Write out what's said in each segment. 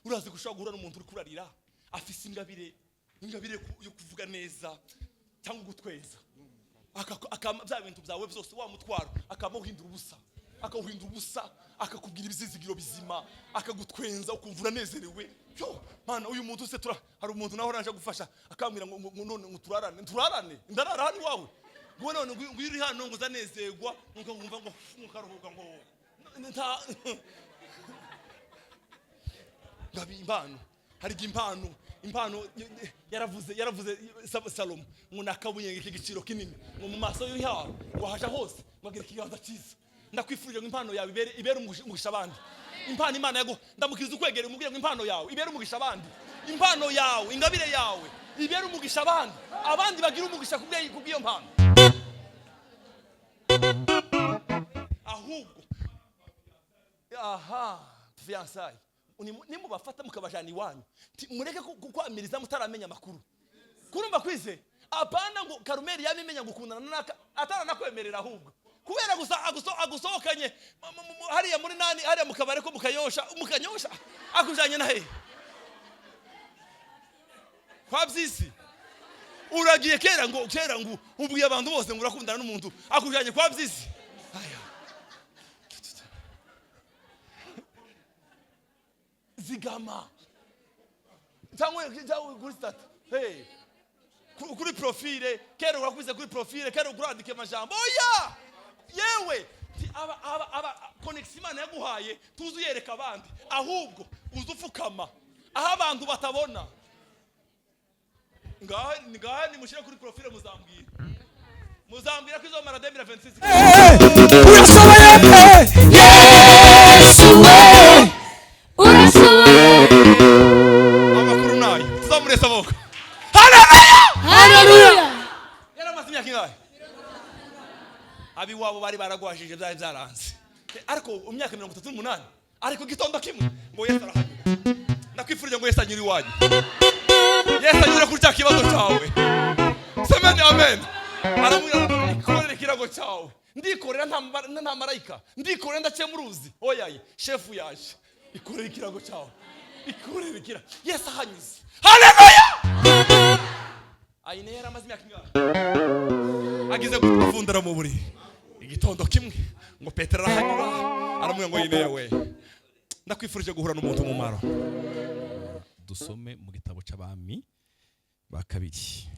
Urazi ko ushobora guhura n'umuntu uri kurarira afise ingabire yo kuvuga neza cyangwa gutweza, bya bintu byawe byose, wa mutwaro akamuhindura ubusa, akawuhindura ubusa, akakubwira ibizizigiro bizima, akagutwenza, ukumva uranezerewe. Yo mana, uyu muntu se tura hari umuntu nawe araje gufasha, akambwira ngo none ngo turarane, turarane, ndarara hano iwawe, ngo none ngo uri hano ngo uzanezerwa, ngo nkumva ngo nkaruhuka, ngo nta ngabi impano. Hari igihe impano yaravuze Salomo ngo nakabuye k'igiciro kinini, ngo mu maso yawe ngo haja hose ngo agira ikiganza cyiza. Ndakwifurije ngo impano yawe ibere umugisha abandi. Impano Imana yaguha, ndamukiriza ukwegera, umubwire ngo impano yawe ibere umugisha abandi. Impano yawe, ingabire yawe ibere umugisha abandi, abandi bagira umugisha kubw'iyo mpano. Ahubwo aha fiançailles nimubafata mukabajana iwanyu, mureke kukwamiriza mutaramenya amakuru. Kurumva kwize apana ngo Karumeli yabimenya ngo ukundana naka ataranakwemerera, ahubwo kubera gusa agusohokanye hariya muri nani, hariya mu kabare ko mukayosha, mukanyosha, akujanye na hehe kwa byisi. Uragiye kera ngo kera ngo ubwiye abantu bose ngo urakundana n'umuntu, akujanye kwa byisi. Aya. Zigama cyangwa kuri statut, hey, kuri profile kera urakwize, kuri profile kera urandika amajambo. Oya yewe, aba connexion Imana yaguhaye tuzi uyereka abandi, ahubwo uzi ufukama aho abantu batabona. Ngaha nimushyire kuri profile, muzambwira ko izomara 2026. Urashoboye. Yesu we, urashoboye. Amakuru nayo tuzamuresa amaboko. Haleluya! Haleluya! Yaramaze imyaka ingahe? Abiwabo bari baragwajije, byari byaranze, ariko mu myaka 38, ariko igitondo kimwe ngo Yesu arahanyura. Ndakwifurije ngo Yesu anyure iwanyu, Yesu anyure kuri cya kibazo cyawe. Semeni amen. Aramubwira ngo ikorere ikirago cyawe. Ndikorera, nta marayika, ndikorera, ndaciye mu ruzi. Oyaye, shefu yaje. Ikorere ikirago cyawe, ikorere ikirago. Yesu ahanyuze. Haleluya! Ayine yari amaze imyaka ingahe agize guvundara mu buriri? Igitondo kimwe ngo Petero arahanyura, aramubwira ngo yine we, ndakwifurije guhura n'umuntu umumaro. Dusome mu gitabo cy'Abami ba Kabiri.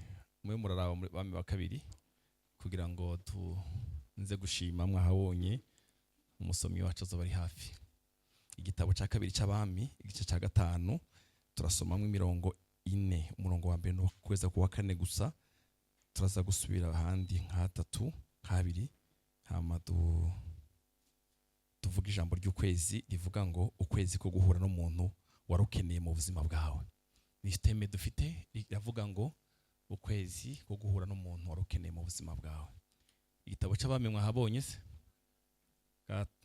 Mwe muraraba muri Bami ba Kabiri kugira ngo tuze gushima mwahabonye. Umusomyi wacu azoba ari hafi. Igitabo cya kabiri cy'Abami, igice cya gatanu, turasomamo imirongo ine, umurongo wa mbere no kugeza ku wa kane gusa. Turaza gusubira ahandi nk'hatatu, nk'abiri, hama tuvuga ijambo ry'ukwezi rivuga ngo ukwezi ko guhura n'umuntu wari ukeneye mu buzima bwawe. Ni thème dufite riravuga ngo ukwezi ko guhura n'umuntu wari ukeneye mu buzima bwawe. Igitabo cy'Abami mwahabonye se?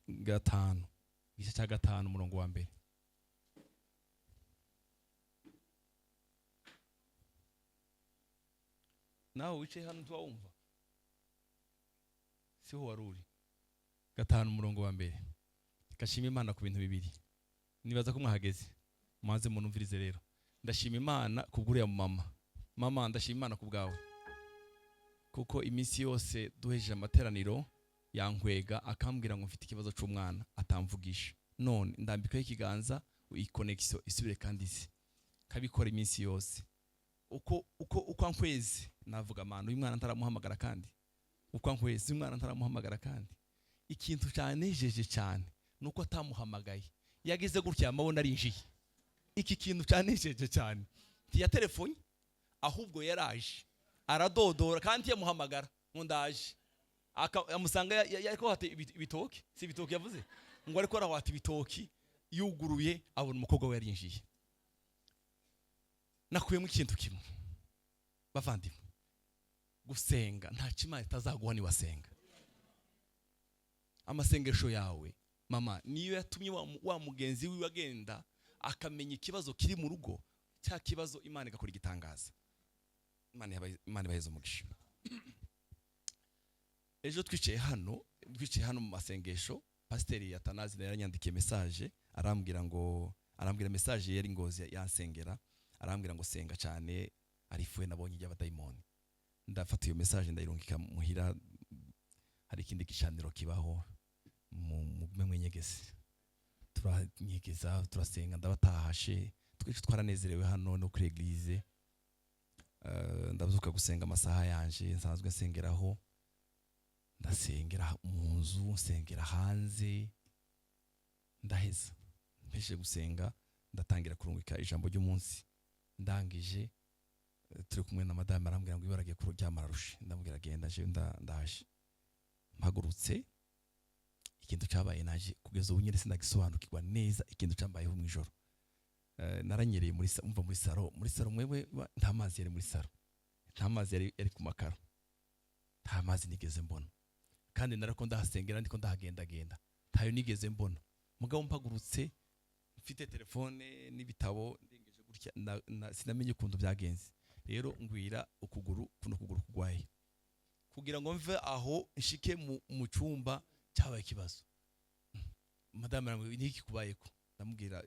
Gatanu, igice cya gatanu, umurongo wa mbere. Nawe wicaye hano ntiwumva, siho wari uri. Gatanu, umurongo wa mbere. Gashima Imana ku bintu bibiri. Nibaza ko mwahageze, mubanze munumvirize rero. Ndashima Imana kubw'uriya mama. Mama, ndashima Imana ku bwawe, kuko iminsi yose duhejeje amateraniro yankwega akambwira ngo mfite ikibazo c'umwana atamvugisha, none ndambikaho ikiganza, iyi connexion isubire kandi ize kabikora iminsi yose. Uko ankwezi navuga: "Mana, uyu mwana ntaramuhamagara." Kandi uko ankwezi, uyu mwana ntaramuhamagara. Kandi ikintu cyanejeje cyane nuko atamuhamagaye, yagize gutya amabona arinjiye. Iki kintu cyanejeje cyane, ntiyatelefone, ahubwo yaraje aradodora, kandi yamuhamagara ngo ndaje. Amusanga yariko hata ibitoki. Si ibitoki yavuze ngo ariko arahata ibitoki, yuguruye abona umukobwa we yarinjiye. Nakuyemo ikintu kimwe, bavandimwe: gusenga ntacyo Imana itazaguha niwasenga. Amasengesho yawe, mama, niyo yatumye wa mugenzi wiwe agenda akamenya ikibazo kiri mu rugo, cya kibazo Imana igakora igitangaza. Imana ibaheze umugisha. Ejo twicaye hano mu masengesho, pasiteri Atanazi yaranyandikiye message, arambwira ngo Arambwira message yari Ngozi yansengera, arambwira ngo senga cyane, arifuwe nabonye y'abadayimoni. Ndafata iyo message ndayirungika muhira. Hari ikindi gicaniro kibaho, mugume mwenyegeze. Turanyegeza, turasenga, ndabatahashe, twese twaranezerewe hano no kuri église. Ndabyuka gusenga amasaha yanje nsanzwe nsengeraho, ndasengera mu nzu, nsengera hanze, ndaheza. Mpeshe gusenga, ndatangira kurungika ijambo ry'umunsi. Ndangije, turi kumwe na madame, arambwira ngo ibaragiye kuryama, ararushe. Ndamubwira genda, je ndaje. Mpagurutse, ikintu cyabaye naje kugeza ubu nyine sindagisobanukirwa neza. Ikintu cyambayeho mu ijoro, naranyereye muri umva, muri salon mwewe nta mazi yari muri salon, nta mazi yari ku makaro, nta mazi nigeze mbona. Kandi narako ndahasengera, ndiko ndahagendagenda, ntayo nigeze mbona. Mugabo mpagurutse mfite telefone n'ibitabo, ndengeje gutya, sinamenye ukuntu byagenze. Rero ngwira ukuguru, kuno kuguru kugwaye, kugira ngo mve aho nshike mu cyumba cyabaye ikibazo. Madame arambwira, niki kubayeko? Ndamubwira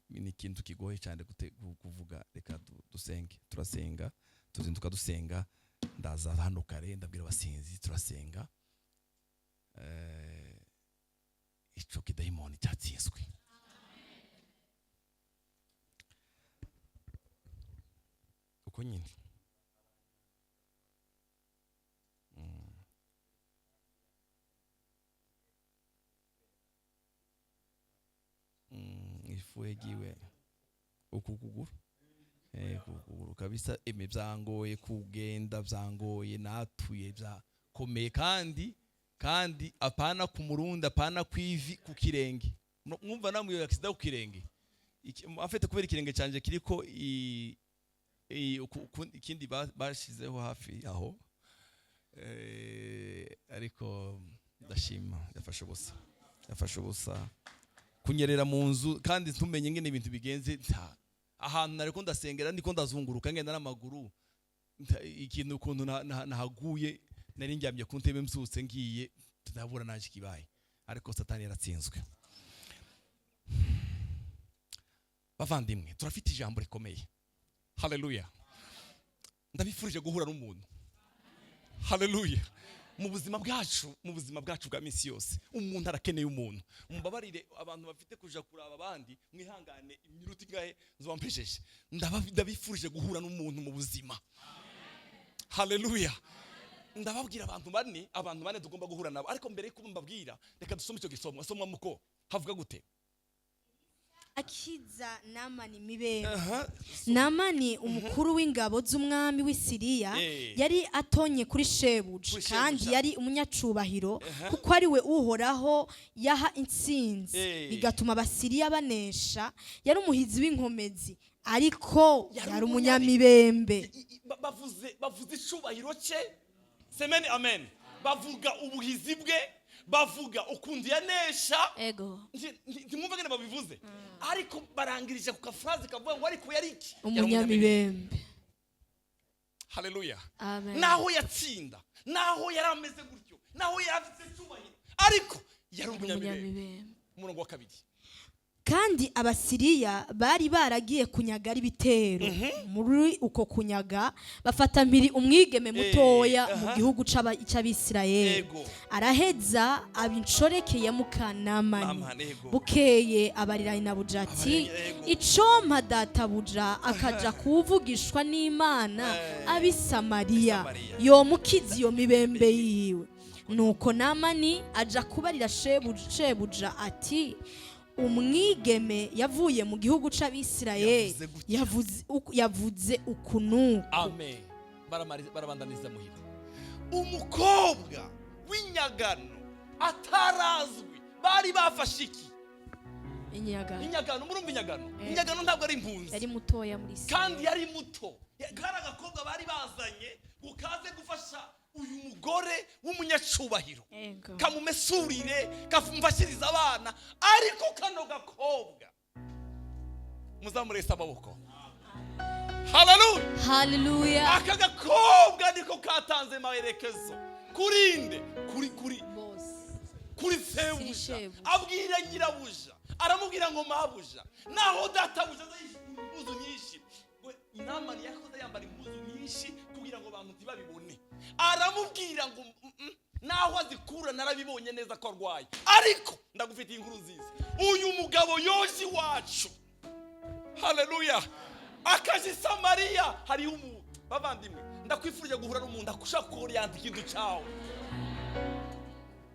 ni ikintu kigoye cyane kuvuga, reka dusenge. Turasenga, tuzinduka dusenga. Ndaza hano kare, ndabwira abasinzi, turasenga. Ico kidayimoni cyatsinzwe. Uko nyine. Ifu yagiwe uku kuguru, uku kuguru kabisa. Eme byangoye kugenda, byangoye, natuye byakomeye. Kandi apana ku murundi, apana ku ivi, ku kirenge. Mwumva namwe iyo accident ku kirenge. Afite kubera ikirenge canje kiriko ikindi bashizeho hafi aho. Ariko ndashima, yafashe ubusa, yafashe ubusa. Kunyerera mu nzu kandi ntumenye ngene ibintu bigenze, nta ahantu nariko ndasengera, ndiko ndazunguruka ngenda n'amaguru. Ikintu ukuntu nahaguye, nari ndyamye ku ntebe, msutse ngiye ndabura naje kibaye. Ariko Satani yaratsinzwe. Bavandimwe, turafite ijambo rikomeye. Haleluya! Ndabifurije guhura n'umuntu. Haleluya! Mu buzima bwacu, mu buzima bwacu bwa minsi yose, umuntu arakeneye umuntu. Mumbabarire abantu bafite kuja kuraba abandi, mwihangane iminota ingahe nzobampejeje. Ndabifurije guhura n'umuntu mu buzima. Haleluya! Ndababwira abantu bane, abantu bane tugomba guhura nabo. Ariko mbere yuko mbabwira, reka dusome icyo gisomwa. Soma muko, havuga gute? Akiza Namani mibembe. Namani umukuru w'ingabo z'umwami w'i Siriya yari atonye kuri shebuja, Kuri kandi shebuja. yari umunyacubahiro, kuko ari we Uhoraho yaha intsinzi, bigatuma Abasiriya banesha. Yari umuhizi w'inkomezi, ariko Yari yari umunyamibembe. Bavuze icubahiro cye, semeni amen. Bavuga ubuhizi bwe, bavuga ukuntu yanesha. Ntimwumve ngene babivuze, ariko barangirije ku kafraze kavuga ngo ariko yari iki? Yari Umunyamibembe. Haleluya! Amen. Naho yatsinda, naho yari ameze gutyo, naho yari afite icyubahiro, ariko yari umunyamibembe. Umunyamibembe. Umurongo wa kabiri. Kandi Abasiriya bari baragiye kunyaga ari ibitero. Muri uko kunyaga bafata mpiri umwigeme mutoya mu gihugu c'Abisirayeli. Araheza aba inshoreke ya mukanamani. Namani, ego. Bukeye abarira inabuja ati, Abarira, ego. Icompa databuja akaja kuwuvugishwa n'Imana ab'i Samariya, Samariya. yomukiza iyo mibembe yiwe. Nuko Namani aja kubarira shebuja ati, umwigeme yavuye mu gihugu c'Abisirayeli Yavuze gutya. yavuze uku nuku. Amen. Barabandaniza muhira. Umukobwa w'inyagano atarazwi bari bafashe iki? Inyagano. Inyagano, murumva inyagano? Inyagano ntabwo ari impunzi. Yari mutoya muri se. Kandi yari muto. Kari agakobwa bari bazanye ngo kaze gufasha uyu mugore w'umunyacubahiro, kamumesurire, kamufashirize abana. Ariko kano gakobwa, muzamurese amaboko. Haleluya! Haleluya. Aka gakobwa niko katanze maherekezo kurinde kuri Bose. kuri sebuja. Shebuja. Abwira nyirabuja. Aramubwira ngo mabuja, naho databuja aza yishimira impuzu nyinshi. We, Namani yakoze yambara impuzu nyinshi kugira ngo abantu ntibabibone. Aramubwira ngo naho azikura narabibonye neza ko arwaye, ariko ndagufitiye inkuru nziza. Uyu mugabo yoje iwacu, haleluya, akaje i Samariya. Hariho umuntu, bavandimwe, ndakwifurije guhura n'umuntu akushaka koriyanta ikintu cyawe.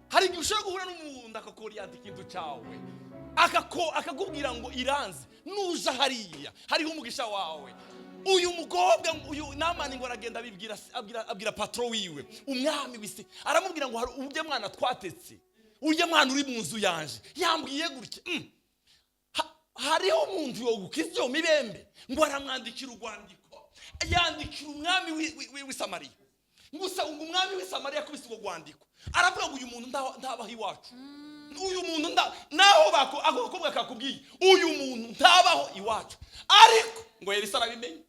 Hari igihe ushobora guhura n'umuntu akakoriyanta ikintu cyawe, akakubwira ngo iranze nuja hariya hariho umugisha wawe. Uyu mukobwa, uyu Namani, ngo aragenda abibwira, abwira patron wiwe, umwami w'isi. Aramubwira ngo hari urya mwana twatetse, urya mwana uri mu nzu yanje, yambwiye gutya. Hariho umuntu yogukiza iyo mibembe. Ngo aramwandikira urwandiko, yandikira umwami w'i Samariya. Gusa ngo umwami w'i Samariya akubise urwo rwandiko, aravuga ngo uyu muntu ntabaho iwacu. Uyu muntu naho ako gakobwa kakubwiye, uyu muntu ntabaho iwacu. Ariko ngo Elisa arabimenye.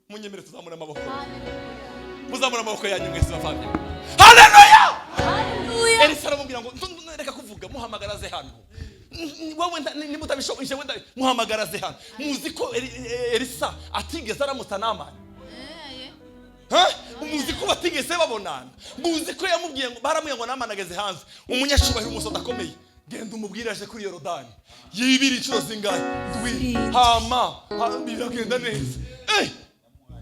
Munyemere tuzamure amaboko, muzamure amaboko yanyu mwese, bavandimwe. Haleluya! Elisa aramubwira ngo reka kuvuga, muhamagara aze hano. Wowe niba utabishoboye, jewe muhamagara aze hano. Muzi ko Elisa atigeze aramutsa Namani? Ha? Muzi ko batigeze babonana? Muzi ko yamubwiye ngo, baramubwiye ngo Namani ageze hanze, umunyacubahiro, umusoda akomeye, genda umubwire aje kuri Yorodani yibira inshuro zingahe? Ndwi. Hama biragenda neza.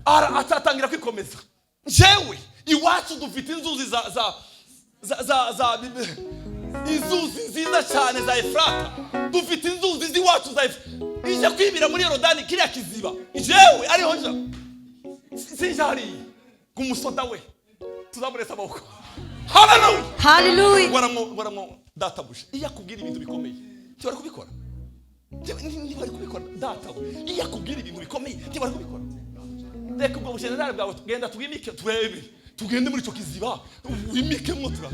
Atatangira kwikomeza: jewe iwacu dufite inzuzi za inzuzi nziza cyane za Efurata, dufite inzuzi z'iwacu za Efurata, ije kwibira muri Yorodani kiriya kiziba, jewe ariho nja sinja hariya ku musoda we. Tuzamuretse amaboko. Haleluya! Hallelujah. Waramwo databuja iyo akubwira ibintu bikomeye ntibari kubikora. Ntibari kubikora. Databuja iyo akubwira ibintu bikomeye ntibari kubikora. Reka ubwo bujenerali bwawe, genda twimike turebe, tugende muri icyo kiziba wimikemwo tura.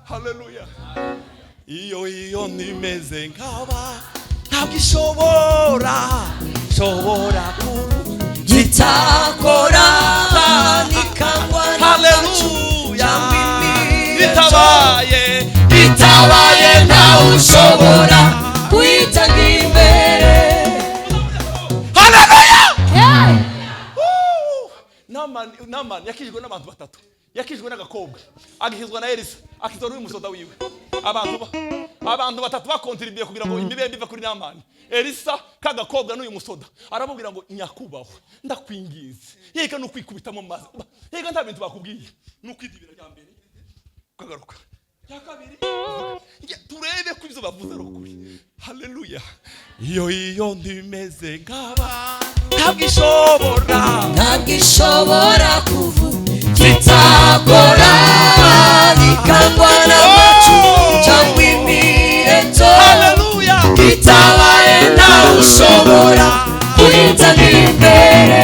Haleluya! Iyo nimeze nkaba ntabwo ishobora shobora Gitakora nikangwa. Haleluya! Bitabaye, bitabaye, ntawe ushobora kwitanga imbere. Haleluya! Namani yakijwe n'abantu batatu: yakijwe n'agakobwa, agakizwa na Elisa, akizwa n'uyu musoda wiwe. Abantu batatu bakontribuye kugira ngo imibembe ive kuri Namani: Elisa, kagakobwa n'uyu musoda. Aramubwira ngo nyakubahwa, ndakwinginze, yega ni ukwikubita mu mazi. Yega nta bintu bakubwiye, ni ukwidibira rya mbere ukagaruka rya kabiri, turebe ko ibyo bavuze ari ukuri. Haleluya! Iyo ntimeze nk'aba ntabwo ishobora, ntabwo ishobora kuvuga kitakora nikangwa n'amacu cyangwa imiheto. Haleluya! Bitabaye, ntawe ushobora kwitanga imbere.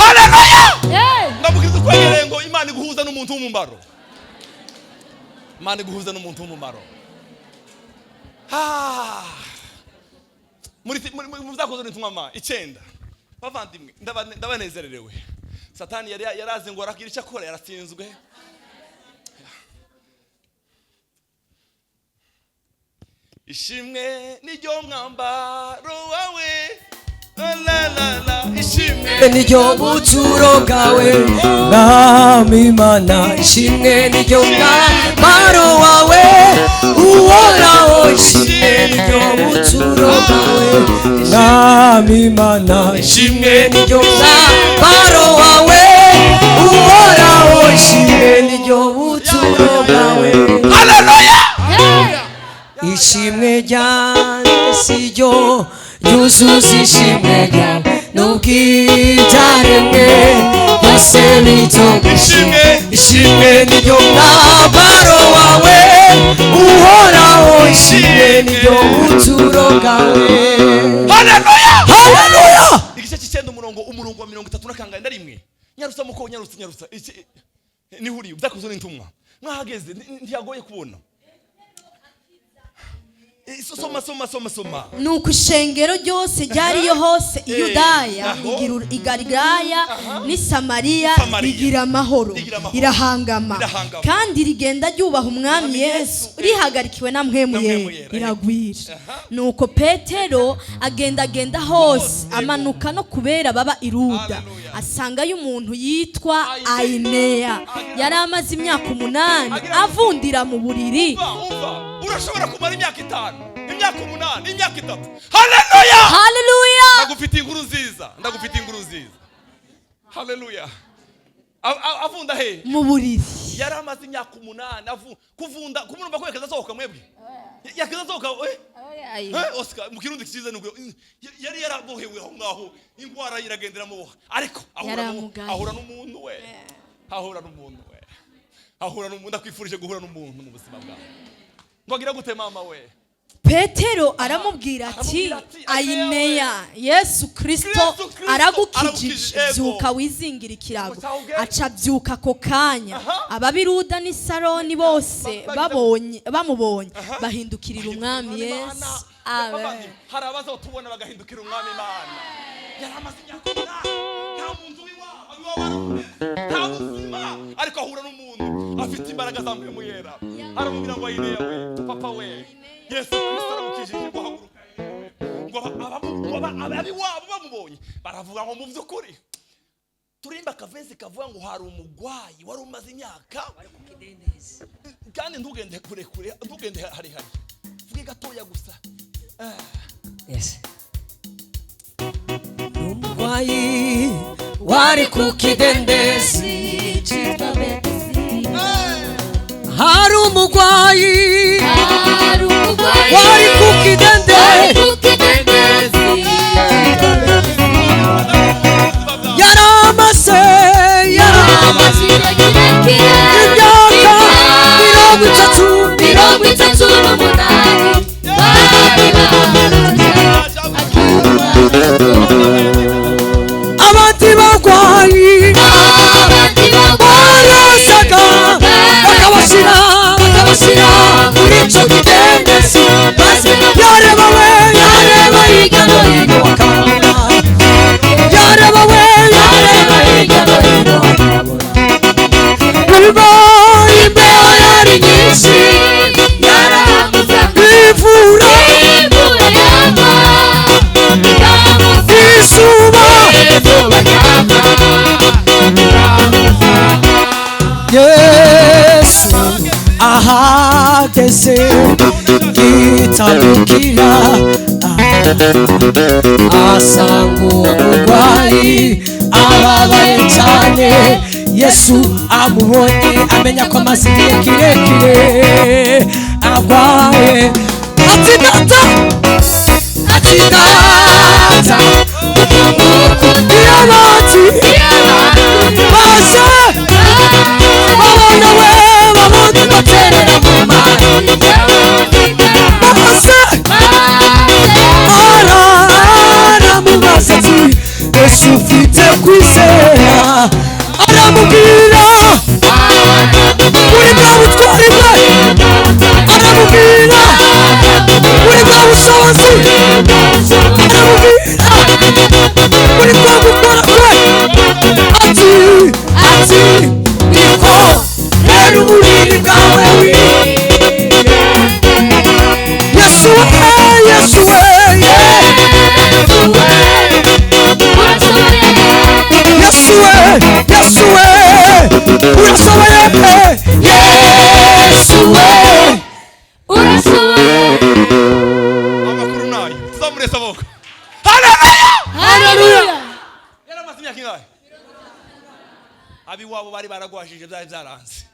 Haleluya! Ndamubwira ukwegereye ngo Imana iguhuza n'umuntu w'umumaro, Imana iguhuza n'umuntu w'umumaro. Ah. Muri mu Byakozwe n'Intumwa ma 9, bavandimwe, ndabanezererewe. Satani yari yarazi ngo aragira icyo akora, yaratsinzwe. Ishimwe niryo mwambaro wawe. La la la, ishimwe Niryo buturo bwawe, Mwami Imana, ishimwe niryo mwambaro wawe uhoraho, ishimwe niryo buturo bwawe, Mwami Imana, ishimwe niryo mwambaro wawe uhoraho, ishimwe niryo buturo bwawe. Haleluya! Ishimwe ryanjye si ryo ryuzuza ishimwe ryawe, n'ubwibyaremwe byose bito. Ishimwe, ishimwe niryo mwambaro wawe uhoraho, ishimwe niryo buturo bwawe. Haleluya! Haleluya! Igice cy'icyenda, umurongo wa 31. Nyarutsa muko, nyarutsa, nyarutsa. Niho uri? Byakozwe n'Intumwa, mwahageze? Ntiyagoye kubona. Soma, soma, soma, soma. Nuko ishengero ryose ryariyo hose i Yudaya, Aho. i Galilaya n'i Samariya, Samariya. rigira amahoro, Rigira amahoro. rirahangama, Rirahangama. kandi rigenda ryubaha Umwami Umwami Yesu, Yesu. rihagarikiwe na Mpwemu Na Mpwemu Yera, Yera. riragwira. Nuko Petero agendagenda hose, amanuka no kubera baba i Luda, Hallelujah. asangayo umuntu yitwa Ayineya. Ayineya, yari amaze imyaka 8 avundira mu buriri. Umva, umva, urashobora kumara imyaka 5, imyaka 8, imyaka 3. Haleluya! Haleluya! Ndagufitiye inkuru nziza, ndagufitiye inkuru nziza. Haleluya! Avunda he? Mu buriri. Yari amaze imyaka 8 kuvunda. Kumurumva ko yakaza asohoka mwebwe, yakaza asohoka, eh? Eh, Oscar, mu Kirundi cyiza nuko yari yarabohewe aho ngaho, ingwara iragendera muboha, ariko Yaramugaye. ahura n'umuntu we, ahura n'umuntu we, ahura n'umuntu. Ndakwifurije guhura n'umuntu mu buzima bwawe. Ngo agira gute, mama we? Petero aramubwira ati: Aramubwira ati, "Ayineya, Yesu Kristo Kristo Kristo aragukijije, aragukijije, ego. byuka wizingira ikirago." Ngo Aca abyuka ako kanya. Abab'i Luda n'i Saroni bose babonye, bamubonye, bahindukirira Umwami Yesu. Amen. Bavandimwe, hari abazotubona bagahindukira Umwami Imana. Yari amaze imyaka 8, nta muntu w'iwabo, iwabo baramureze, nta buzima, ariko ahura n'umuntu afite imbaraga za Mpwemu Yera, aramubwira ngo: "Ayineya we, papa we, Yesu Kristo aramukijije, ngo haguruka." Ngo ab'iwabo bamubonye baravuga ngo mu by'ukuri turimba akavesi kavuga ngo hari umugwayi wari umaze imyaka. Kandi ntugende kure kure, ntugende harehare, vuge gatoya gusa. Yes. Umurwayi wari ku kidendezi cyitwa Betesida. Hari umurwayi Hari umurwayi wari ku wari kidendezi ku kidendezi cyitwa Betesida. Yaramaze, yaramaze Amaze igihe kirekire, imyaka 38. 38 bari baraje. Abandi barwayi Abandi barwayi barazaga bakabashyira muri icyo kidendezi, maze yareba we, yareba hirya no hino akabona, yareba we, yareba hirya no hino akabona. Imbeho yari nyinshi, yaramusanze, imvura, imvura yagwa ikamusa, izuba, izuba ryava ikamusa. Yesu ahageze yitabukira, asanga uwo murwayi ababaye cyane. Yesu amubonye amenya ko amaze igihe kirekire arwaye, ati: "Data," ati: "Data, iyo abandi baje babona we, babona baterera mu mazi maze." Aramubaza ati: "Ese ufite kwizera?" Aramubwira muri bwa butwari bwe, aramubwira muri bwa bushobozi, aramubwira muri bwa gukora kwe, ati: "Niko rero uburiri bwawe wi." Yesu we, Yesu we, Yesu we, Yesu we, urashoboye, Yesu we. Amakuru nayo tuzamuresa amaboko. Haleluya! Haleluya! Yari amaze imyaka ingahe? Ab'iwabo bari baragwajije, byari byaranze,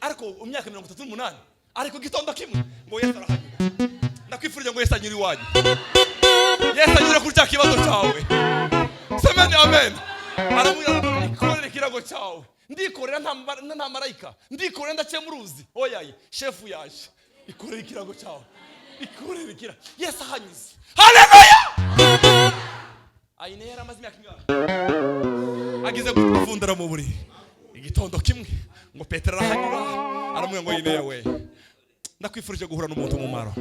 ariko imyaka 38. Ariko igitondo kimwe ngo Yesu arahanyura. Ndakwifurije ngo Yesu anyure iwanyu, Yesu anyure kuri cya kibazo cyawe. Semeni amen. Aramubwira ngo: "Ikorere ikirago cyawe." Ndikorera, nta marayika, ndikorera, ndaciye mu ruzi, oyaye, shefu yaje. Ikorere ikirago cyawe, ikorere ikirago. Yesu ahanyuze. Haleluya! Ayine yari amaze imyaka ingahe agize guvundura mu buriri? Igitondo kimwe ngo Petero arahanyura, aramubwira ngo: "Yineya we." Ndakwifurije guhura n'umuntu umumaro.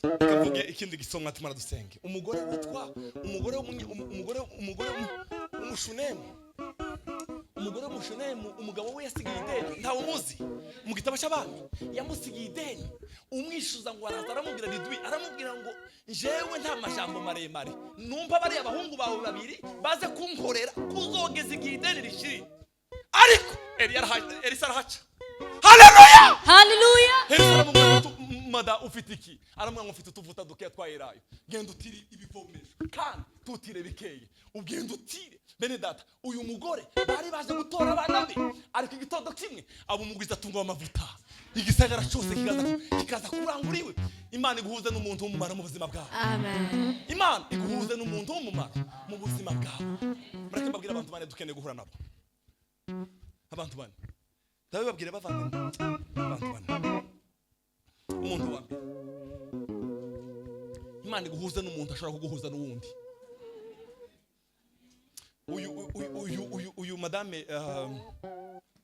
Reka mvuge ikindi gisomwa, tumara dusenge. Umugore witwa umugore umugore w'Umushunemu, umugore w'Umushunemu, umugabo we yasigaye ideni. Ntawe umuzi mu gitabo cy'Abami yamusigiye ideni. Umwishyuza ngo araza aramubwira ridwi, aramubwira ngo: "Jewe nta majambo maremare, numva bariya abahungu bawe babiri baze kunkorera kuzogeza igihe ideni rishiri." Ariko Elisa arahaca. Haleluya! Haleluya! Elisa aramubwira ngo: "Mada, ufite iki?" Aramubwira ngo: "Mfite utuvuta dukeya twa elayo. Genda utire ibivomesho kandi tutire bikeye, ugenda utire." Bene data, uyu mugore bari baje gutora abana be, ariko igitondo kimwe aba umugwiza atunga w'amavuta, igisagara cyose kikaza kurangura iwe. Imana iguhuze n'umuntu w'umumaro mu buzima bwawe. Amen. Imana iguhuze n'umuntu w'umumaro mu buzima bwawe. Mureke mbabwire abantu bane dukeneye guhura nabo. Abantu bane, ndabibabwire bavandimwe, abantu bane. Umuntu wa mbere, Imana iguhuze n'umuntu ashobora kuguhuza n'uwundi. Uyu madame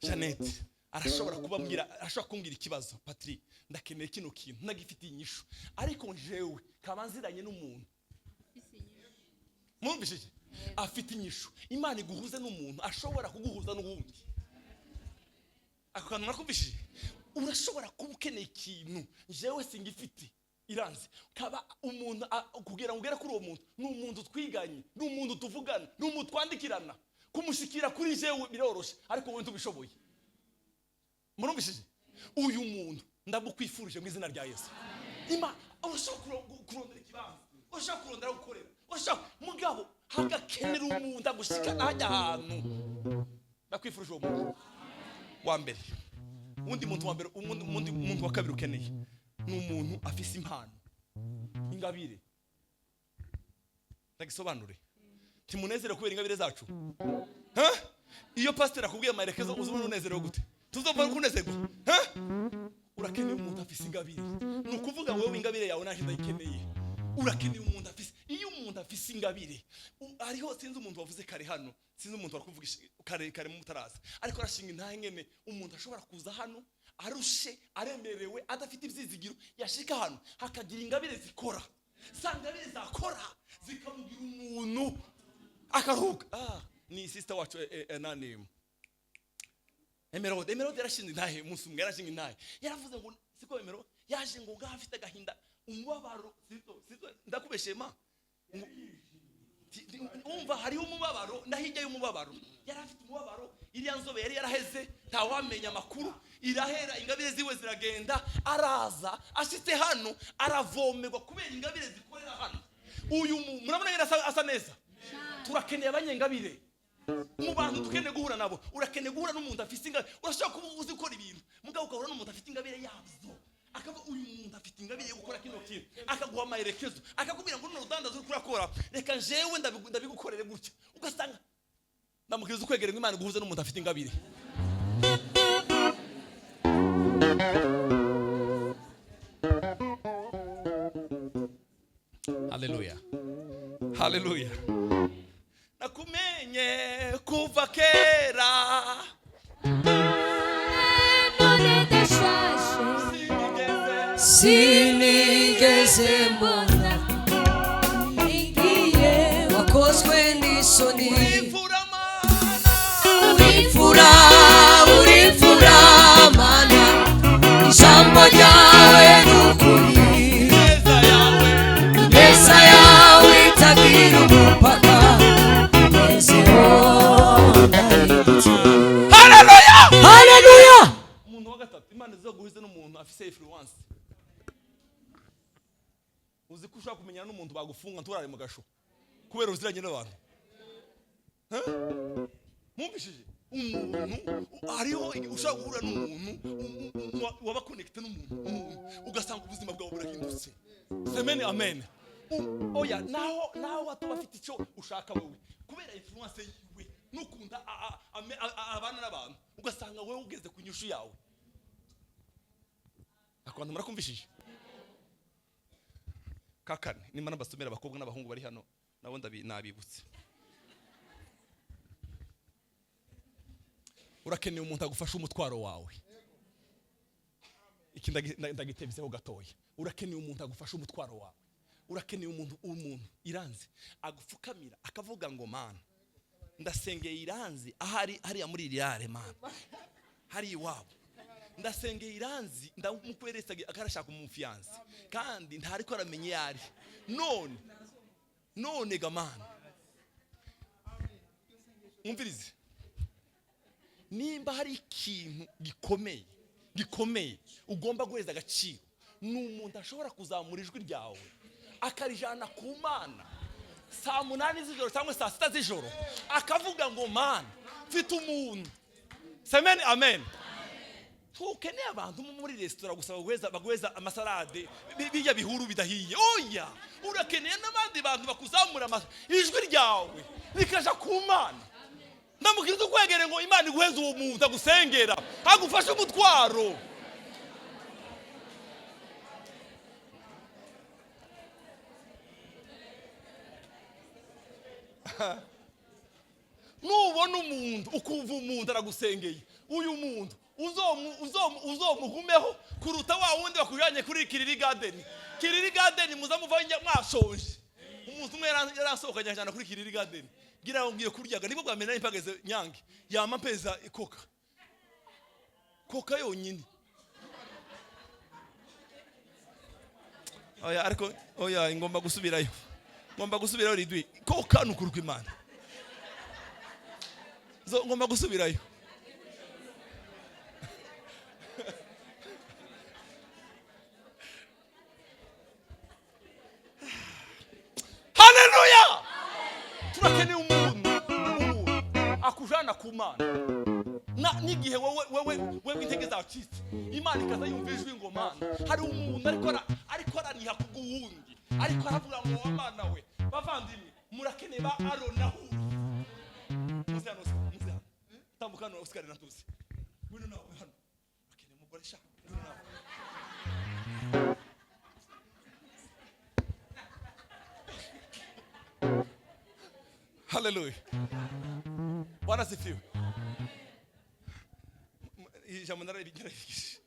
Jeannette arashobora kubabwira, arashobora kumbwira ikibazo: "Patrick, ndakeneye kino kintu, ntagifitiye inyishu." Ariko njewe kaba nziranye n'umuntu, mwumvishije, afite inyishu. Imana iguhuze n'umuntu ashobora kuguhuza n'uwundi. Ako kantu murakumvishije? Urashobora kuba ukeneye ikintu, jewe singifite, iranze kaba umuntu kugira ngo ugere kuri uwo muntu, ni umuntu twiganye, ni umuntu tuvugana, ni umuntu twandikirana. Kumushikira kuri jewe biroroshe, ariko wowe ntubishoboye. Murumvishije? Uyu muntu ndagukwifurije mu izina rya Yesu. Ima urashobora kurondera ikibanza, urashobora kurondera aho gukorera, urashobora, mugabo hagakenera umuntu agushikana hajya ahantu. Ndakwifurije uwo muntu wa mbere. Undi muntu wa mbere, undi muntu wa kabiri ukeneye ni umuntu afise impano, ingabire. Ndagisobanure, ntimunezere kubera ingabire zacu? Ha? Iyo pasiteri akubwiye amaherekezo, uzabona unezerewe gute? Tuzova kunezerwa. Ha? Urakeneye umuntu afise ingabire. Ni ukuvuga wowe ingabire yawe naje ndayikeneye. Urakeneye umuntu afise, iyo umuntu afise ingabire, hariho, sinzi umuntu wavuze kare hano, sinzi umuntu wari kare kare mu mutaraza, ariko arashinga intahe ngene umuntu ashobora kuza hano arushe, aremerewe, adafite ibyizigiro, yashika hano hakagira ingabire zikora, za ngabire zakora zikamugira umuntu akaruhuka. Ni sister wacu, nani, Emerode. Emerode yarashinze intahe umunsi umwe, yarashinga intahe, yaravuze ngo, siko Emerode yaje ngo ngaho afite agahinda, umubabaro, sibyo? Ndakubeshye ma? Umva, hariho umubabaro na hirya y'umubabaro. Yari afite umubabaro, iriya nzobe yari yaraheze, ntawamenya amakuru, irahera, ingabire ziwe ziragenda. Araza, ashitse hano aravomerwa kubera ingabire zikorera hano. Uyu murabona nyine asa neza. Turakeneye abanyengabire mu bantu dukeneye guhura nabo. Urakeneye guhura n'umuntu afite ingabire. Urashobora kuba uzi gukora ibintu, mugabo ugahura n'umuntu afite ingabire yabyo, akaba uyu muntu afite ingabire yo gukora kino kintu, akaguha amaherekezo, akakubwira ngo: "Runo rudandazo uri kurakora, reka jewe ndabigukorere gutya." Ugasanga ndamukiriza ukwegera ngo Imana iguhuze n'umuntu afite ingabire. Haleluya, haleluya! Nakumenye kuva kera. None ndashashe. Sinigeze Sinigeze mbona igiye wakozwe n'isoni. Imfura Mana. Urifura, urifura Mana, ijambo ryawe ni ukuri. Neza yawe. Ineza yawe itagira umupaka, ngezeho ndahindutse. Haleluya! Haleluya! Umuntu wa gatatu, Imana izaguhuze n'umuntu afise influence. Uzi ko ushobora kumenyana n'umuntu bagufunga nturare mu gasho kubera uziranye n'abantu? Huh? Mwumvishije? Umuntu hariho ushobora guhura n'umuntu waba connecté n'umuntu, umuntu ugasanga ubuzima bwawe burahindutse. Semene amen. Oya, naho watoba afite icyo ushaka wowe, kubera influence yiwe nukunda abana n'abantu, ugasanga wowe ugeze ku nyushu yawe. Ako bantu murakumvishije? Kakane, nimba nabasomera, abakobwa n'abahungu bari hano nabo nabibutse. Urakeneye umuntu agufasha umutwaro wawe. Iki ndagitebizeho gatoya. Urakeneye umuntu agufasha umutwaro wawe. Urakeneye umuntu iranze agupfukamira, akavuga ngo: "Mana, ndasengeye Iranzi ahari hariya muri iriyare, Mana, hari iwabo. Ndasengeye Iranzi, ndamukweresa akarashaka umu fiancé kandi ntariko aramenya iyo ari. None ga Mana." Umvirize, nimba hari ikintu gikomeye gikomeye ugomba guheza agaciro, ni umuntu ashobora kuzamura ijwi ryawe akarijana ku Mana saa 8 z'ijoro cyangwa saa 6 z'ijoro, akavuga ngo: "Mana, mfite umuntu." Semeni amen. Ntukeneye abantu mo muri resitora gusa baguheza amasalade, bijya bihuru bidahiye. Oya, urakeneye n'abandi bantu bakuzamura ijwi ryawe rikaja ku Mana. Ndamubwira ukwegere ngo Imana iguheze uwo muntu agusengera, agufashe umutwaro. Nubona umuntu, ukumva umuntu aragusengeye, uyu muntu uzomugumeho kuruta wa wundi wakujanye kuri Kiriri Garden. Kiriri Garden muza muva mwashonje. Umuntu umwe yarasohokanye ajana kuri Kiriri Garden, ngira ngo ngiye kuryaga, nibwo bwa mbere nari mpageze Nyange, yama mpeza ikoka koka yonyine. Oya, ariko oya, ngomba gusubirayo, ngomba gusubirayo. Ridwi koka nukuri kw'Imana zo, ngomba gusubirayo. Haleluya! Turakeneye umuntu akujana ku Mana n'igihe wewe intege zacitse, Imana ikaza yumva ijwi ngo: "Mana, hari umuntu ariko araniha kubw'uwundi, ariko aravuga ngo wa Mana we." Bavandimwe, murakeneye ba Aroni na Huri. Muze hano, Oscar, muze hano, tambuka hano, Oscar na Tuzi, ngwino nawe hano. Urakeneye umugore sha, ngwino nawe. Haleluya, Bwana asifiwe. Ijambo nararigerageje.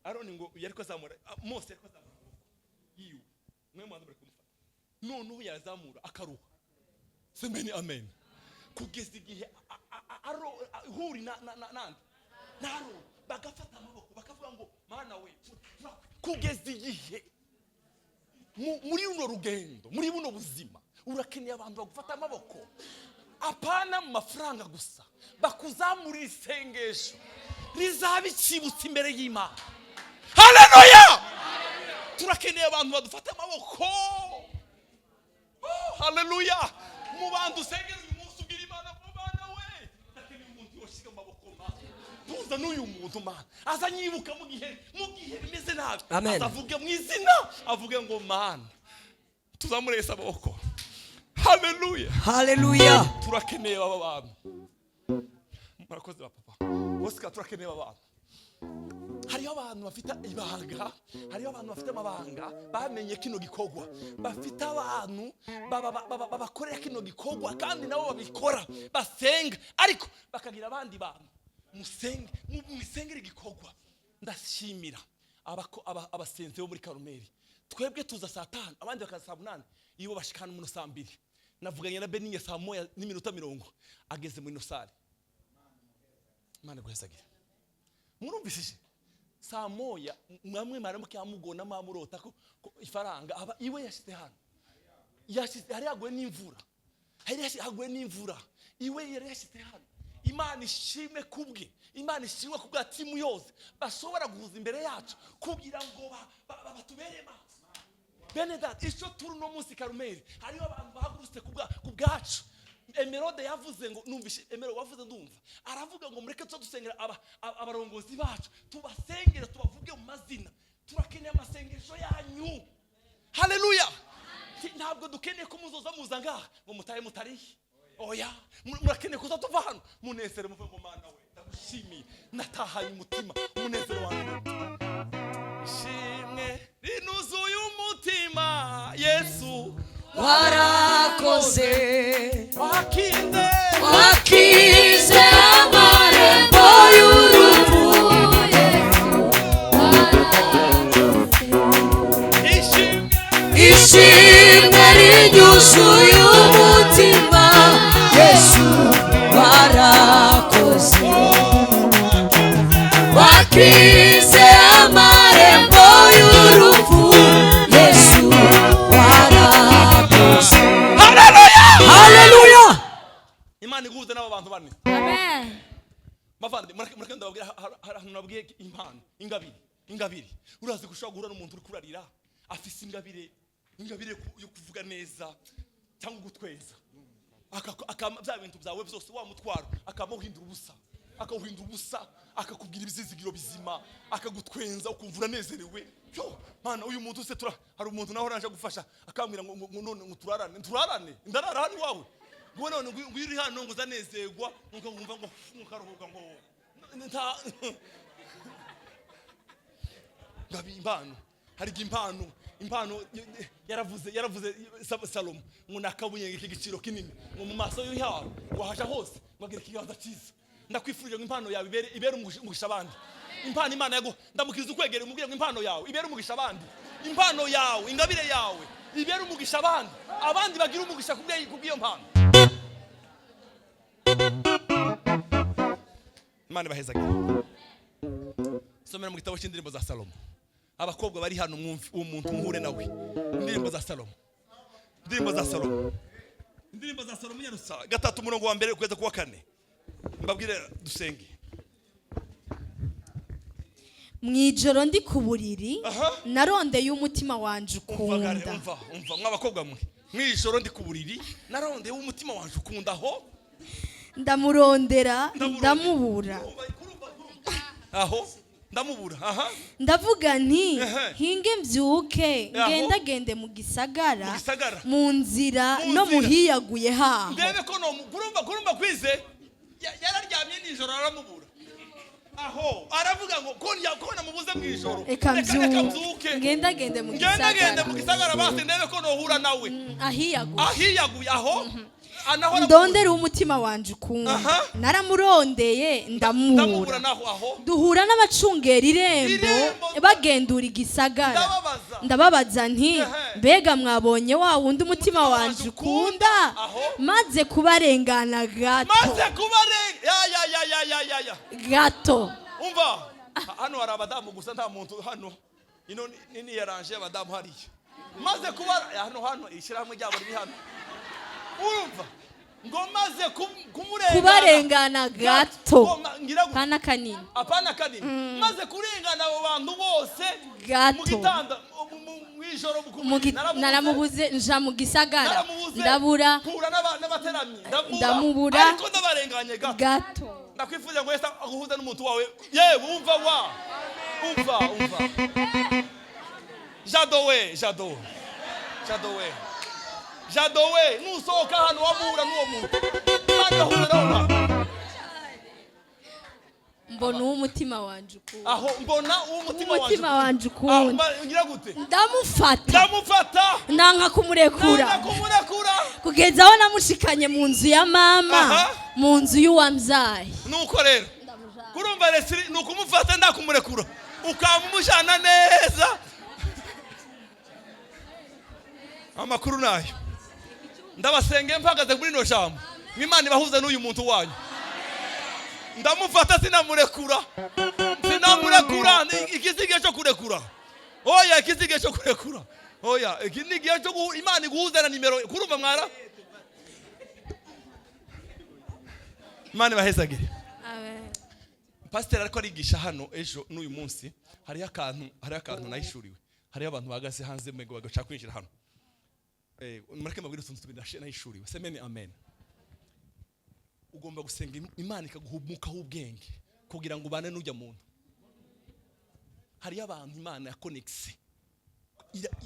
Aroni ngo yariko azamura, Mose yariko azamura amaboko yiwe, mwe mwanza muri kumufata, noneho yazamura akaruha. Semeni amen. Kugeza igihe Huri na nande na Aroni bagafata amaboko, bakavuga ngo: "Mana we." Kugeza igihe muri runo rugendo, muri buno buzima, urakeneye abantu bagufata amaboko, apana mu mafaranga gusa, bakuzamurira isengesho rizaba ikibutso imbere y'Imana. Haleluya! Turakeneye abantu badufata amaboko. Oh, haleluya! Mu bantu usengera uyu munsi, ubwira Imana ngo: "Mana we, ndakeneye umuntu yoshiga amaboko, Mana, tuza n'uyu muntu, Mana, aza nyibuka mu gihe bimeze nabi." Amen. Azavuge mu izina, avuge ngo: "Mana." Tuzamurese amaboko. Haleluya! Haleluya. Turakeneye aba bantu. Murakoze ba papa Oscar. Turakeneye aba bantu. Hariho abantu bafite ibanga, hariho abantu bafite amabanga, bamenye kino gikorwa, bafite abantu babakorera kino gikorwa, kandi nabo babikora basenga, ariko bakagira abandi bantu musenge mwisengere igikorwa. Ndashimira abasenzi bo muri Karumeli. Twebwe tuza saa 5, abandi bakaza saa 8, iyo bashikana muno saa 2. Navuganye na Benigne saa 1 n'iminota 30 ageze muri ino salle. Imana iguhezagire. Murumvishije saa 1, mwamwe mwaramuke mugona mwamurota ko ifaranga aba iwe yashyize hano, yashyize hari haguye n'imvura, hari haguye n'imvura, iwe yari yashyize hano. Imana ishimwe kubwe, Imana ishimwe kubwa timu yose bashobora guhuza imbere yacu kugira ngo batubere maso. Bene data, icyo turi uno munsi Karumeli, hariho abantu bahagurutse ku bwacu. Emerode yavuze ngo, numvishe Emerode wavuze, ndumva aravuga ngo: "Mureke tuza dusengera abarongozi bacu, tubasengere, tubavuge mu mazina." Turakeneye amasengesho yanyu. Haleluya! Ntabwo dukeneye ko muzoza muza ngaha ngo mutahe mutarihe. Oya, murakeneye kuza tuva hano munezero, muve ngo: "Mana we, ndagushimiye, natahanye umutima umunezero wanjye." Ishimwe rinuzuye umutima, Yesu. Warakoze. Wakinze. Wakize amarembo y'urupfu. Yesu. Ishimwe rinyuzuye umutima, Yesu warakoze. Wakize amarembo y'urupfu, Yesu warakoze. Haleluya! Imana iguhuze n'abo bantu bane. Amen. Bavandi, mureke ndababwira, hari ahantu nabwiye impano, ingabire. Ingabire, urazi ko ushobora guhura n'umuntu uri kurarira afise ingabire yo kuvuga neza cyangwa gutweza, bya bintu byawe byose, wa mutwaro akamuhindura ubusa, akawuhindura ubusa, akakubwira ibizizigiro bizima, akagutwenza, ukumva uranezerewe. Yo mana, uyu muntu se tura hari umuntu nawe naje gufasha, akambwira ngo none ngo turarane, turarane, ndarara hano iwawe, ngo none ngo uri hano ngo uzanezerwa, ngo nkumva ngo nkaruhuka, ngo nta ngabi impano. Hari impano yaravuze Salomo ngo nakabuye k'igiciro kinini ngo mu maso y'awe, ngo haja hose ngo agira ikiganza cyiza. Ndakwifurije ngo impano yawe ibere umugisha abandi. Impano Imana yaguha, ndamukiriza ukwegera, umubwire ngo impano yawe ibere umugisha abandi. Impano yawe, ingabire yawe ibere umugisha abandi, abandi bagira umugisha kubw'iyo mpano. Imana ibahezagire. Somera mu gitabo cy'indirimbo za Salomo. Abakobwa bari hano, mwumve uwo muntu, muhure nawe. Indirimbo za Salomo, indirimbo za Salomo, indirimbo za Salomo, nyarusa 3 umurongo wa 1 kugeza ku wa 4. Mbabwire dusenge. Mwijoro ndi ku buriri, Aha. narondeye umutima wanje Umva gare, ukunda. Umva mw'abakobwa mwe, mwijoro ndi ku buriri narondeye umutima wanje ukunda, aho Ndamurondera, Ndamurondera. ndamubura. Urumva, urumva, urumva. Aho ndamubura, aha. Ndavuga nti: Ehe. "Hinge mbyuke, Aho. ngendagende mu gisagara, Mu gisagara. mu nzira Mu no nzira. muhiyaguye haho." Ndebe ko no kurumva kwize yararyamye nijoro aramubura, aho aravuga ngo ko namubuze mu ijoro, Reka reka mbyuke, mbyuke, ngendagende mu ngendagende mu gisagara, gisagara, basi ndebe ko nohura nawe ahiyaguye, ahiyaguye, aho anahora. Ndondere umutima wanje ukunda. Aha. Naramurondeye, ndamubura. ndamubura. Naho aho Duhura n'abacungera irembo Irembo. bagendura igisagara. Ndababaza. Ndababaza nti: Ehe. "Mbega mwabonye wa wundi umutima wanje ukunda?" Aho. Maze kubarengana gato, Maze kubarenga ya ya ya ya ya ya ya gato. Umva, hano hari abadamu gusa, nta muntu hano. Ino ni yaranje abadamu hariya. Maze kuba hano ishyirahamwe ryabo riri hano, urumva ngo maze kumurengana Kubarengana gato. Ngo ngira gute? Pana kanini. Apana kanini. Maze kurengana abo bantu bose Gato. mu gitanda, mu ijoro naramubuze. Naramubuze, nja mu gisagara, Naramubuze. ndabura. Mpura n'abateramyi, ndamubura. Ndamubura. Ariko ndabarenganye gato. Gato. Ndakwifuza ngo Yesu aguhuze n'umuntu wawe. Yewe, umva wa umva umva Jado we, Jado, Jado we, Jado we, nusohoka hano wamuhura n'uwo muntu. Imana irahura nawe. Mbona uwo umutima wanje ukunda. Aho mbona uwo mutima wanje Umutima wanje ukunda. ukunda. Ngira gute? Ndamufata, Ndamufata, nanka kumurekura, nanga kumurekura, kugeza aho namushikanye mu nzu ya mama, Aha. mu nzu y'uwambyaye. Nuko rero kurumva resiri ni ukumufata ndakumurekura, ukamumujana neza. Amakuru nayo, ndabasenge mpagaze muri ino jambo ngo Imana ibahuze n'uyu muntu wanyu. Ndamufata, sinamurekura, sinamurekura. Iki si igihe cyo kurekura, oya. Iki si igihe cyo kurekura, oya. Iki ni igihe cyo Imana iguhuze na nimero. Kurumva mwara, Imana ibahezagire. Pasiteri ariko arigisha hano ejo n'uyu munsi, hariho akantu nahishuriwe. Hariho abantu bahagaze hanze mwe ngo bagashaka kwinjira hano. Mureke mbabwire utuntu tubiri nahishuriwe. Semeni amen. Ugomba gusenga Imana ikaguha umwuka w'ubwenge kugira ngo ubane n'ujya muntu. Hariyo abantu Imana yakonegise,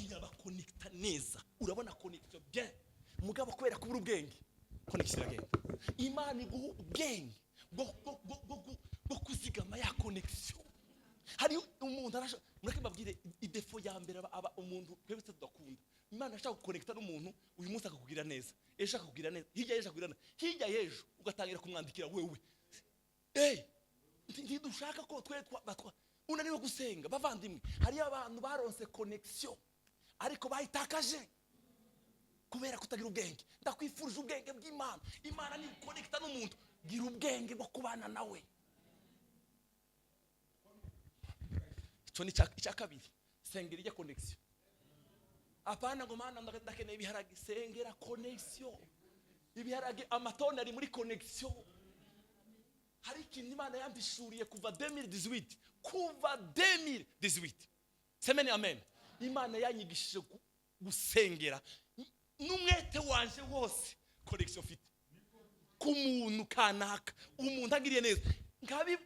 irabakonekita neza, urabona connection bien, mugabo kubera kubura ubwenge connection iragenda. Imana iguha ubwenge bwo kuzigama ya connection. Hari umuntu arasha, mureke mbabwire i défaut ya mbere aba umuntu twebwe tudakunda. Imana ashaka gukonekita n'umuntu uyu munsi, akakubwira neza ejo, akakubwira neza hirya y'ejo, akakubwira neza hirya y'ejo, ugatangira kumwandikira wewe. Ntidushaka ko twe unaniwe gusenga. Bavandimwe, hariyo abantu baronse connection ariko bayitakaje. Kubera kutagira ubwenge. Ndakwifurije ubwenge bw'Imana. Imana ni connecta n'umuntu, gira ubwenge bwo kubana nawe. Icyo ni icya kabiri, sengera ijya connection. Apana ngo Mana ndakeneye ibiharage, sengera connection. Ibiharage amatoni ari muri connection. Hari ikintu Imana yambishuriye kuva 2018, kuva 2018. Semeni amen. Imana yanyigishije gusengera n'umwete wanje wose connection mfite ku muntu kanaka, umuntu agiriye neza nkabi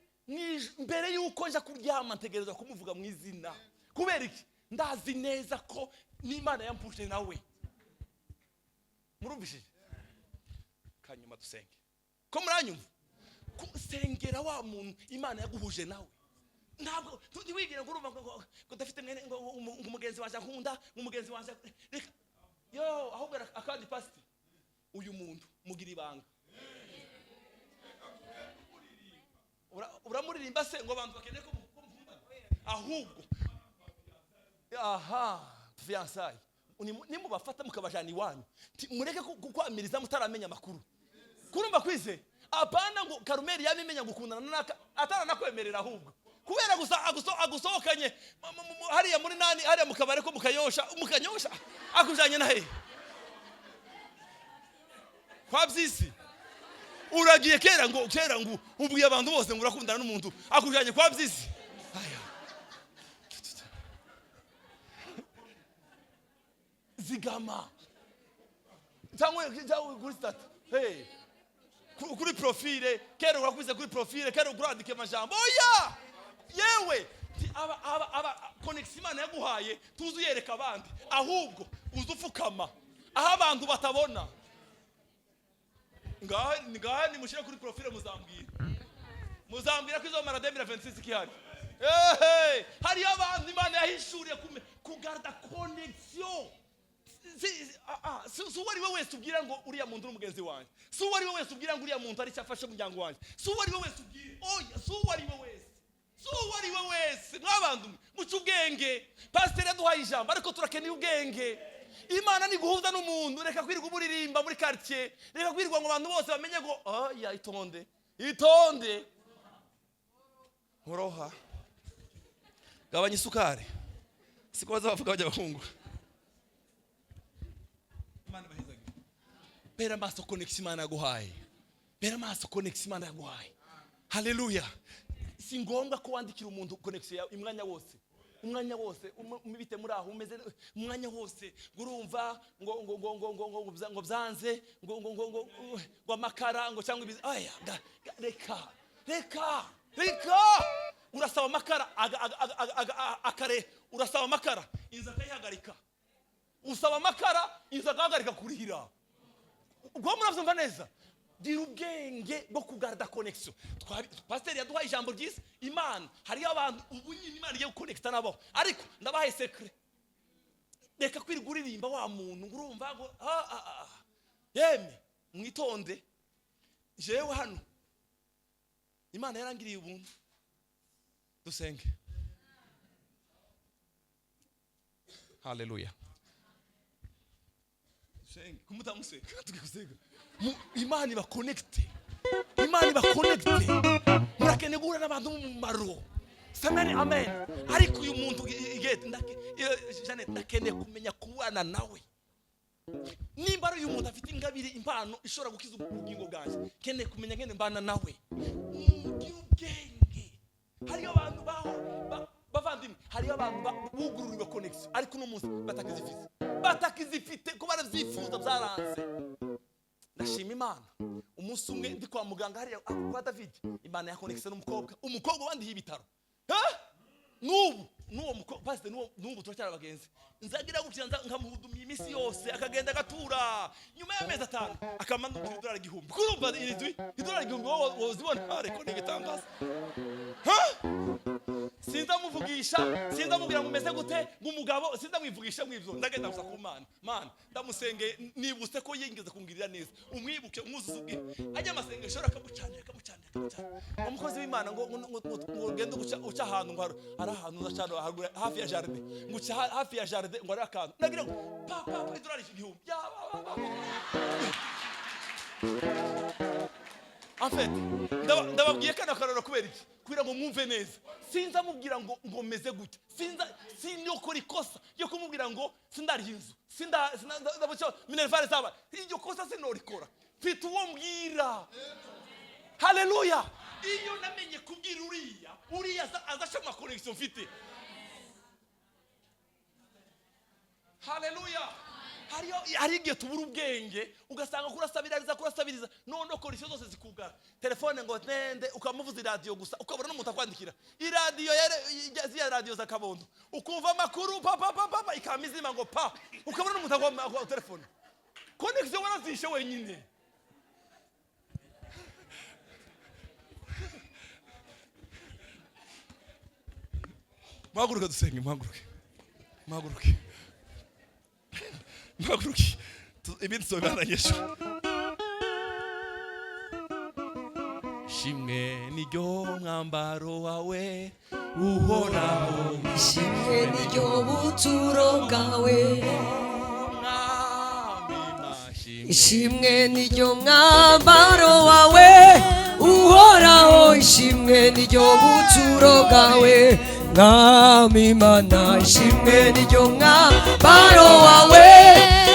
mbere yuko nja kuryama ntegereza kumuvuga mu izina. Kubera iki? Ndazi neza ko n'Imana yampuje nawe. Murumvishije? Kanyuma dusenge. Ko muranyumva? Kusengera wa muntu Imana yaguhuje nawe. Ntabwo ntiwigire ngo urumva ngo ndafite mwene ngo umugenzi wanjye akunda, ngo umugenzi wanjye reka yo, ahubwo akandi pastor, uyu muntu mugira ibanga. Uramuririmba se ngo abantu bakeneye ko mukundana? Ahubwo aha fiançailles nimubafata mukabajana iwanyu, mureke kukwamiriza mutaramenya amakuru. Kurumva kwize apana ngo Karumeli yabimenya gukundana naka ataranakwemerera, ahubwo kubera gusa agusohokanye hariya muri nani, hariya mu kabare ko mukanyosha, mukanyosha akujanye na he kwa byisi. Uragiye kera ngo kera ngo ubwiye abantu bose ngo urakundana n'umuntu akujanye kwa byisi. Aya. Zigama cyangwa kuri stati, hey, kuri profile kera urakwize kuri profile kera urandike amajambo. Oya yewe, aba connection Imana yaguhaye tuzi uyereka abandi, ahubwo uzi ufukama aho abantu batabona. Ngaha nimushyire kuri profile, muzambwira ko izo mara 2026 ikihari. Ehe, hariyo abantu Imana yahishuriye kugarda connection. Si uwo ari we wese ubwira ngo uriya muntu uri umugenzi wanjye, si uwo ari we wese ubwira ngo uriya muntu ari icyo afashe umuryango wanjye, si uwo ari we wese ubwira. Oya, si uwo ari we wese, si uwo ari we wese. Mwabantu muce ubwenge. Pasiteri yaduhaye ijambo, ariko turakeneye ubwenge. Imana ni guhuza n'umuntu. Reka kwirirwa uburirimba muri quartier, reka kwirirwa ngo abantu bose bamenye ngo oya, itonde, itonde, nkoroha, gabanya isukari. Siko baza bavuga bajya bahungu. Imana ibahezage. Bera amaso connection Imana yaguhaye. Bera amaso connection Imana yaguhaye. Haleluya. Si ngombwa ko wandikira umuntu connection yawe umwanya wose, umwanya wose bite muri aho umeze umwanya wose, ngo urumva ngo ngo ngo ngo ngo ngo ngo byanze ngo ngo ngo ngo ngo amakara ngo cyangwa ibizi. Aya, reka reka reka. Urasaba amakara akare, urasaba amakara inzu akayihagarika, usaba amakara inzu akahagarika kurihira. Ubwo murabyumva neza? Gira ubwenge bwo kugarda connection. Pasiteri yaduhaye ijambo ryiza. Imana hariyo abantu ubu nyine Imana igiye gukonekita nabo, ariko ndabahaye secret. Reka kwirirwa uririmba wa muntu ngo urumva ngo yeme mwitonde. Jewe hano Imana yarangiriye ubuntu. Dusenge. Haleluya. Dusenge. Kumutamuseka tugikusega. Imana iba connecte. Imana iba connecte. Murakeneye guhura n'abantu b'umumaro. Semeni amen. Ariko uyu muntu igete Janet, ndakeneye kumenya kubana nawe. Nimba ari uyu muntu afite ingabire, impano ishobora gukiza ubugingo bwanjye, nkeneye kumenya ngene mbana nawe. Mugire ubwenge. Hariyo abantu baho bavandimwe, hariyo abantu bugururiwe connection, ariko uno munsi batakizifite, batakizifite ko baravyifuza byaranze. Ndashima Imana. Umunsi umwe ndi kwa muganga hariya kwa David, Imana ya connection n'umukobwa, umukobwa wandiye ibitaro. Ha? N'ubu n'uwo mukobwa pastor, n'ubu turacyari abagenzi. Nzagira gutya nkamuhudumiye iminsi yose, akagenda agatura. Nyuma y'amezi 5 akamanukira idolari 1000. Kurumva iridwi idolari 1000 wowe wozibona, ariko ni igitangaza. Ha? Sinzamuvugisha, sinzamubwira ngo umeze gute, ngo umugabo sinzamwivugisha mwivyo. Ndagenda gusa ku Mana. Mana, ndamusengeye, nibutse ko yingeze kungirira neza, umwibuke, umwuzuze ubwe. Ajya amasengesho akamucanira, akamucanira, akamucanira. Umukozi w'Imana ngo ugende uca ahantu, ngo hari ahantu uzacana haruguru hafi ya jardin, ngo uca hafi ya jardin, ngo hari akantu nagira ngo pa pa pa, idolari 1000. Ya, ba, ba, ba. En fait, ndababwiye kano karoro kubera iki? Kugira ngo mwumve neza. Sinzamubwira ngo meze gute, sinza sinokora ikosa yo kumubwira ngo sindariha inzu, sinda ndabucyo minerval zaba. Iryo kosa sinorikora, mfite uwo mbwira. Haleluya! Iyo namenye kubwira uriya, uriya azaca ama connection mfite. Haleluya! Hariyo hari igihe tubura ubwenge, ugasanga kurasabiriza, kurasabiriza, none connection zose zikugara, telefone ngo nende, ukamuvuza iradiyo gusa, ukabura n'umuntu akwandikira iradiyo ziriya radiyo za kabondo, ukumva amakuru pa pa pa pa pa, ikama izima ngo pa, ukabura n'umuntu aguha telefone. Connection warazishe wenyine. Muhaguruke dusenge, muhaguruke, muhaguruke, muhaguruke. Ibindi tuzobibananyisha. Shimwe niryo mwambaro wawe uhoraho, Ishimwe niryo buturo bwawe, Mwami mashimwe. Ishimwe niryo mwambaro wawe uhoraho, ishimwe niryo buturo bwawe, Mwami Mana, ishimwe niryo mwambaro wawe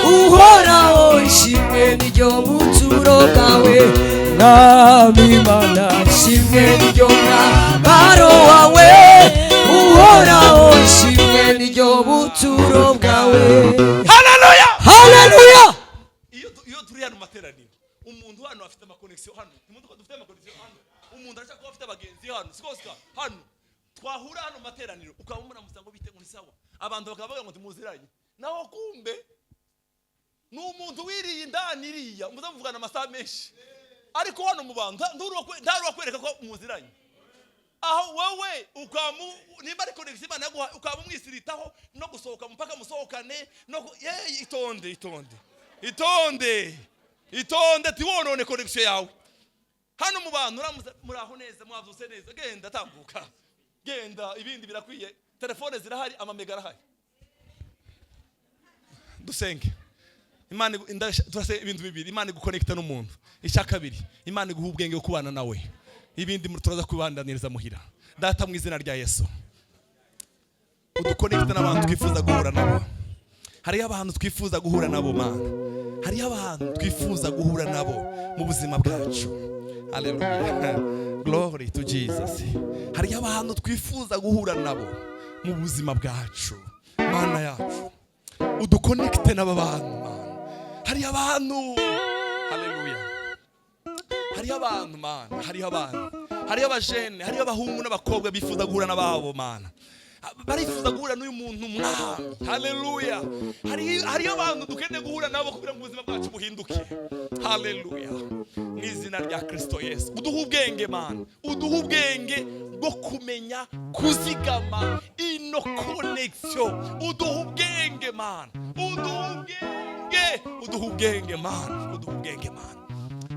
uhoraho, ishimwe niryo buturo bwawe, Mwami Mana, ishimwe niryo mwambaro wawe uhoraho, ishimwe niryo buturo bwawe. Haleluya! Haleluya! Iyo turi hano mu materaniro, umuntu hano afite ama connection hano, imodoka dufite ama connection hano, umuntu arashaka kuba afite abagenzi hano, siko sika hano twahura hano mu materaniro, ukaba umuramutsa ngo bite, ngo ni sawa, abantu bakaba bavuga ngo ntimuziranye, naho kumbe ni umuntu wiriye indani iriya, muza muvugana amasaha menshi, ariko hano mu bantu ntaruwa kwereka ko muziranye. Aho wewe ukamu nimba ari connection Imana yaguha, ukaba umwisiritaho no gusohoka mpaka musohokane no ye, itonde, itonde, itonde, itonde, tiwonone connection yawe hano mu bantu. Uramuze muraho neza, mwavyutse neza, genda tambuka, genda, ibindi birakwiye, telefone zirahari, amamega arahari. Dusenge Imana turase ibintu bibiri: Imana igukonekita n'umuntu, icya kabiri Imana iguha ubwenge bwo kubana nawe, ibindi turaza kubandaniriza muhira. Data, mu izina rya Yesu, udukonekita n'abantu twifuza guhura nabo. Hariyo abantu twifuza guhura nabo, Mana, hariyo abantu twifuza guhura nabo mu buzima bwacu. Haleluya, glory to Jesus. Hariyo abantu twifuza guhura nabo mu buzima bwacu, Mana yacu, udukonekite n'aba bantu, Mana. Hariyo abantu, haleluya, hariyo abantu, Mana, hariyo abantu, hariyo abajene, hariyo abahungu n'abakobwa bifuza guhura n'ababo, Mana, barifuza guhura n'uyu muntu, Mwami. Haleluya! Hariyo abantu dukeneye guhura nabo kugira ngo ubuzima bwacu buhinduke. Haleluya! Mu izina rya Kristo Yesu, uduhe ubwenge, Mana, uduhe ubwenge bwo kumenya kuzigama ino connection. Uduhe ubwenge, Mana, uduhe ubwenge, uduhe ubwenge, Mana, uduhe ubwenge, Mana.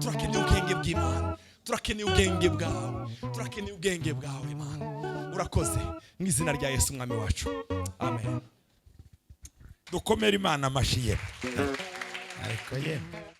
Turakeneye ubwenge bw'Imana, turakeneye ubwenge bwawe, turakeneye ubwenge bwawe, Mana. Urakoze, mu izina rya Yesu Mwami wacu, amen. Dukomere Imana amashyi ye. Ariko yemwe.